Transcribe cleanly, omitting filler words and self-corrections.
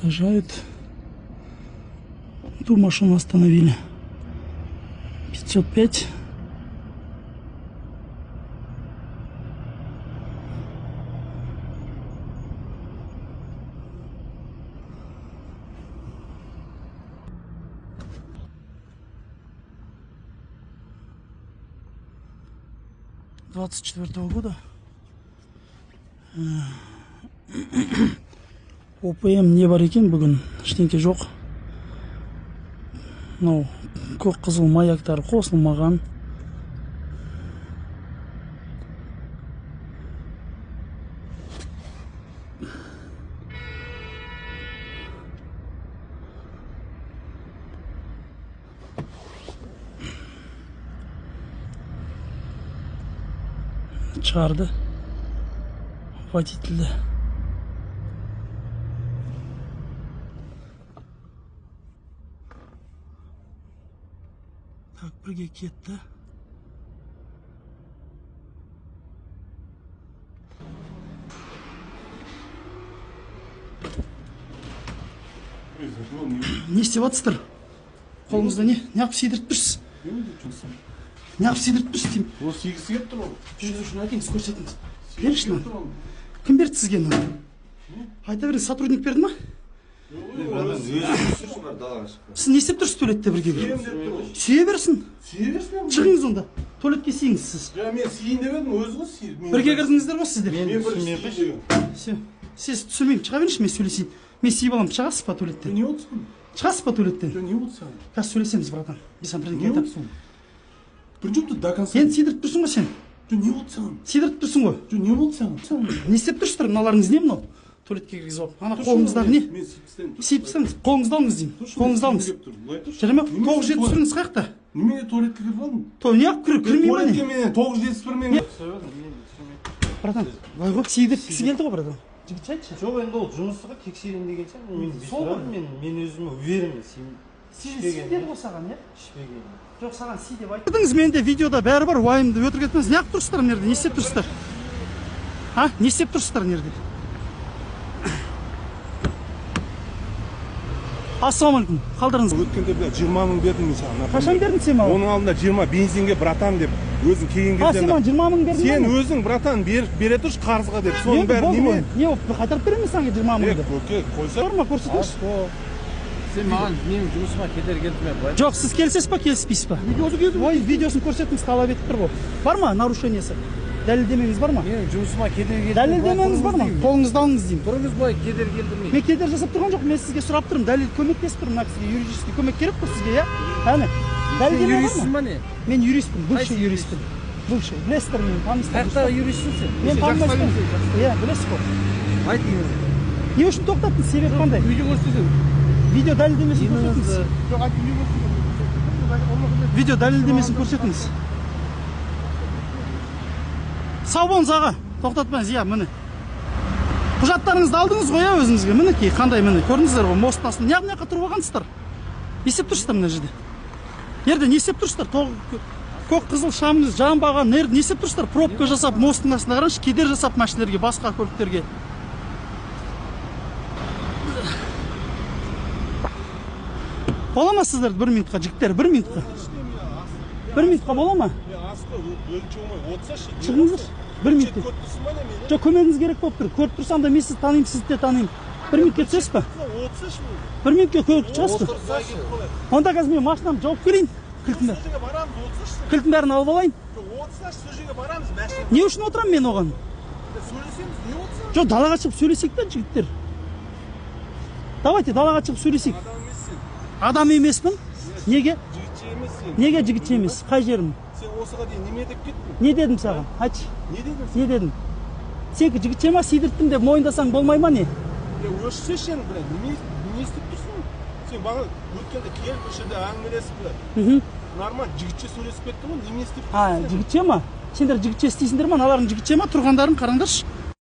Сажают. Ту машину остановили. 505. 24-го года. ОПМ не бар екен бүгін? Ештеңке жоқ. Мынау көк қызыл маяктар қосылмаған. Шығарды водительді. Так, бірге кетті. Не істеп жатсыздар? Қолыңызда не? Неғып сидіріп тұрсыз? Неғып сидіріп тұрсыз деймін? Ол сигісі келіп тұр ол. Жүргізушіні әкеліңіз, көрсетіңіз. Беріңізші мынаны. Кім берді сізге мынаны? Айта беріңіз, сотрудник берді ма? Сіз не істеп тұрсыз туалетте бірге кіріп? Сүйе берсін. Сүйе берсін. Шығыңыз онда. Туалетке сиіңіз сіз. Мен сиейін деп едім, өзі ғой сиі. Бірге кірдіңіздер ғой сіздер? Мен бір сиейін деген. Сіз түсірмеймін, шыға беріңізші, мен сөйлесейін. Мен сиіп аламын, шығасыз ба туалеттен? Не болды саған? Шығасыз ба туалеттен? Не болды саған? Қазір сөйлесеміз, братан. Мен саған бірдеңе айтамын. При чем тут до конца? Енді сидіріп тұрсың ғой сен. Не болды саған? Сидіріп тұрсың ғой. Не болды саған? Не істеп тұрсыздар? Мыналарыңыз не мынау? Туалетке кіргізіп алып. Ана қолыңыздағы не? Мен сиіп тастаймын. Сиіп тастаңыз. Қолыңызды алыңыз деймін. Қолыңызды алыңыз. Жарай ма? 970 қаяқта? Немене туалетке кіріп алдың? Не кірмей ма не? Туалетке мен 971 мен. Братан, былай ғой, сидірткісі келді ғой, братан. Жігітше айтшы. Жоқ, енді ол жұмысты тексерейін деген шығар. Мен Сол ғой. Мен өзіме уверен, Си деді ғой саған, иә? Ішпеген. Жоқ, саған си деп айттыңыз, менде видеода бәрі бар, уайымды өтірік етпеңіз. Неғып тұрсыздар мына жерде? Не істеп тұрсыздар? А? Не істеп тұрсыздар мына жерде? Ассалаумағалейкум. Қалдарыңыз. Өткенде бля 20 мың бердім мен саған. Қашан бердің сен маған? Оның алдында 20 бензинге, братан деп өзің келген кезде. А, сен маған 20 мың бердің? Сен өзің, братан, бере тұршы қарызға деп. Соның бәрі неме? Не болып, қайтарып беремін мен саған 20 мыңды. Көке, қойса. Бар ма, көрсетіңізші. Сен маған менің жұмысыма кедергі келтірме былай. Жоқ, сіз келісесіз ба, келіспейсіз ба? Видеосы келді. Ой, видеосын көрсетіңіз, талап етіп тұр ғой. Бар ма нарушениесі? Дәлелдемеңіз бар ма? Менің жұмысыма кедергі келтірме. Дәлелдемеңіз бар ма? Қолыңызды алыңыз деймін. Тұрыңыз былай, кедергі келтірмей. Мен кедергі жасап тұрған жоқпын, мен сізге сұрап тұрмын, дәлел көмектесіп тұрмын, мына кісіге юридический көмек керек қой сізге, иә? Әне, дәлелдеме бар юристсің ма? ба не? Мен юристпін, бывший юристпін. Бывший. Білесіздер мені, танисыздар. Қаяқтағы юристсің сен? Мен танымайсыздар. Иә, білесіз ғой. Айт именно. Не үшін тоқтаттың? Себеп қандай? Видео көрсетесің. Видео дәлелдемесін көрсетіңіз. Жоқ, айт, видео көрсетесің. Видео дәлелдемесін көрсетіңіз. Сау болыңыз, аға. Тоқтатпаңыз, иә, міне. Құжаттарыңызды алдыңыз ғой, иә, өзіңізге. Мінекей, қандай міне. Көрдіңіздер ғой, мосттың астында. Неғып мына жаққа тұрып алғансыздар? Не істеп тұрсыздар мына жерде? Жерде не істеп тұрсыздар? Көк қызыл шамыңыз жанбаған, не істеп тұрсыздар? Пробка жасап, мосттың астында қараңызшы, кедергі жасап машиналерге, басқа көліктерге. Бола ма сіздер бір минутқа, жігіттер, бір минутқа? Бір минутқа бола ма? Шығыңыздар, бір минутке. Жоқ, көмегіңіз керек болып тұр. Көріп тұрсам да мен сізді танимын, сізді де танимын. Бір минутке түсесіз ба? Бір минутке көріп шығасыз ба? Онда қазір мен машинамды жауып келейін. Кілтін бәрін алып алайын. Не үшін отырамын мен оған? Жоқ, далаға шығып сөйлесейік та, жігіттер. Давайте далаға шығып сөйлесейік. Адам емеспін. Неге? Жігітше емес сен. Неге жігітше емес? Қай жерім? Сен осыға дейін неме деп кеттің? Не дедім саған? Айтшы. Не дедің? Не дедім? Сенікі жігітше ма, сидірттім деп мойындасаң болмай ма не? Өшсеші енді, бля, не істеп тұрсың? Сен бағана өткенде келіп осы жерде әңгімелесіп, бля. Нормально жігітше сөйлесіп кеттің ғой, неме істеп тұрсың? А, жігітше ма? Сендер жігітше істейсіңдер ма? Аналарың жігітше ма? Тұрғандарың қараңдаршы.